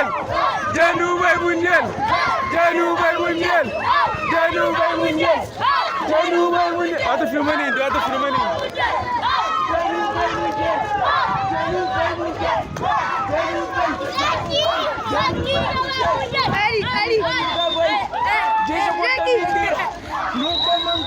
mundial! Dja nu bai mundial! Dja nu bai mundial! Dja nu bai mundial! Dja nu bai mundial! Ota filma nenti, ota filma nenti. Dja nu bai mundial! Dja nu bai mundial! Dja nu bai! Dja nu bai mundial! Ali, ali. Dja nu bai! Dja nu bai!